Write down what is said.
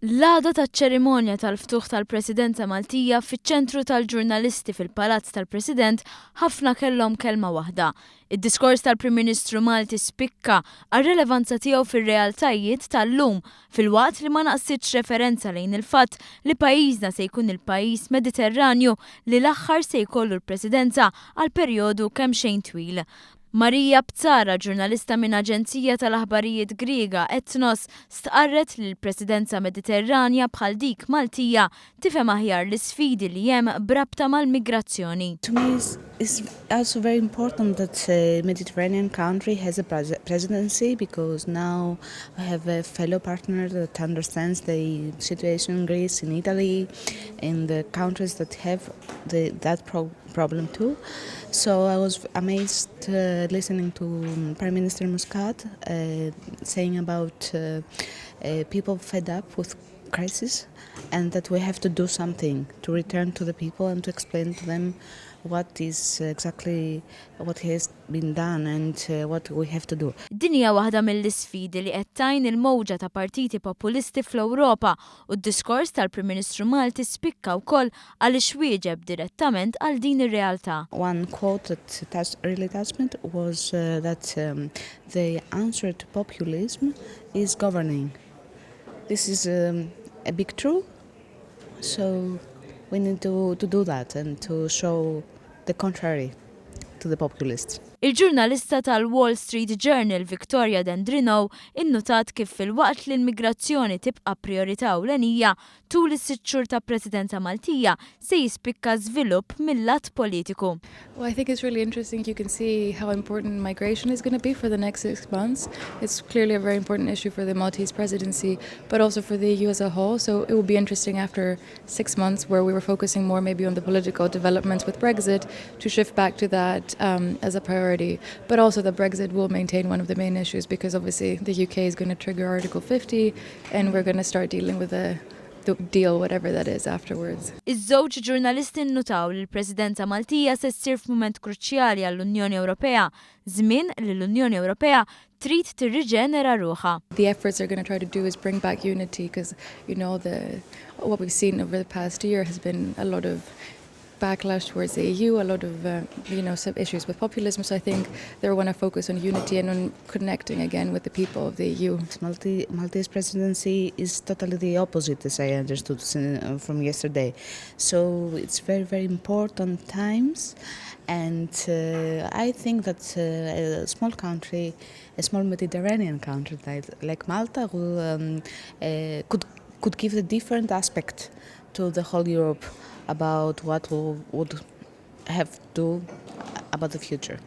L-għada taċ-ċerimonja tal-ftuħ tal-Presidenza Maltija fiċ-ċentru tal-ġurnalisti fil-Palazz tal-President, ħafna kellhom kelma waħda. Id-diskors tal-Prim Ministru Malti spikka għar-relevanza tiegħu fir-realtajiet tal-lum, filwaqt li ma naqsitx referenza lejn il-fatt li pajjiżna se jkun il-pajjiż Mediterranju li l-aħħar se jkollu l-Presidenza għal perjodu kemm xejn twil. Maria Psara, ġurnalista minn Aġenzija tal-Aħbarijiet Griega Etnos, stqarret li l-Presidenza Mediterranja bħal dik Maltija tifhem aħjar l-isfidi li hemm b'rabta mal-migrazzjoni. To me, it's also very important that a Mediterranean country has a presidency because now I have a fellow partner that understands the situation in Greece, in Italy, in the countries that have that problem too. So I was amazed listening to Prime Minister Muscat saying about people fed up with crisis and that we have to do something to return to the people and to explain to them what is exactly what has been done and what we have to do. Din hija waħda mill-isfidi li qed tgħin il-mowġa ta' partiti populisti fl-Ewropa u d-diskors tal-Prim Ministru Malti spikka wkoll għaliex wieġeb direttament għal din ir-realtà. One quote that really touched me was that the answer to populism is governing. This is a big truth, so we need to do that and to show the contrary to the populists. Il-ġurnalista tal-Wall Street Journal Victoria Dendrinou innutat kif filwaqt li l-migrazzjoni tibqa' priorità ewlenija, tul is-6 xhur ta' Presidenza Maltija se jispikka żvilupp mill-lat politiku. Well, I think it's really interesting. You can see how important migration is going to be for the next 6 months. It's clearly a very important issue for the Maltese presidency, but also for the EU as a whole. So it will be interesting after 6 months, where we were focusing more maybe on the political developments with Brexit, to shift back to that as a priority. But also the Brexit will maintain one of the main issues because obviously the UK is going to trigger Article 50 and we're going to start dealing with the deal, whatever that is, afterwards. Iż-żewġ ġurnalisti nnutaw li l-Presidenza Maltija se ssir f'mument kruċjali għall-Unjoni Ewropea, żmien li l-Unjoni Ewropea trid tirriġenera ruħha. The efforts they're going to try to do is bring back unity because the what we've seen over the past year has been a lot of backlash towards the EU, a lot of some issues with populism. So I think they want to focus on unity and on connecting again with the people of the EU. Maltese presidency is totally the opposite, as I understood from yesterday. So it's very, very important times, and I think that a small country, a small Mediterranean country like Malta, will, could give a different aspect to the whole Europe about what we would have to do about the future.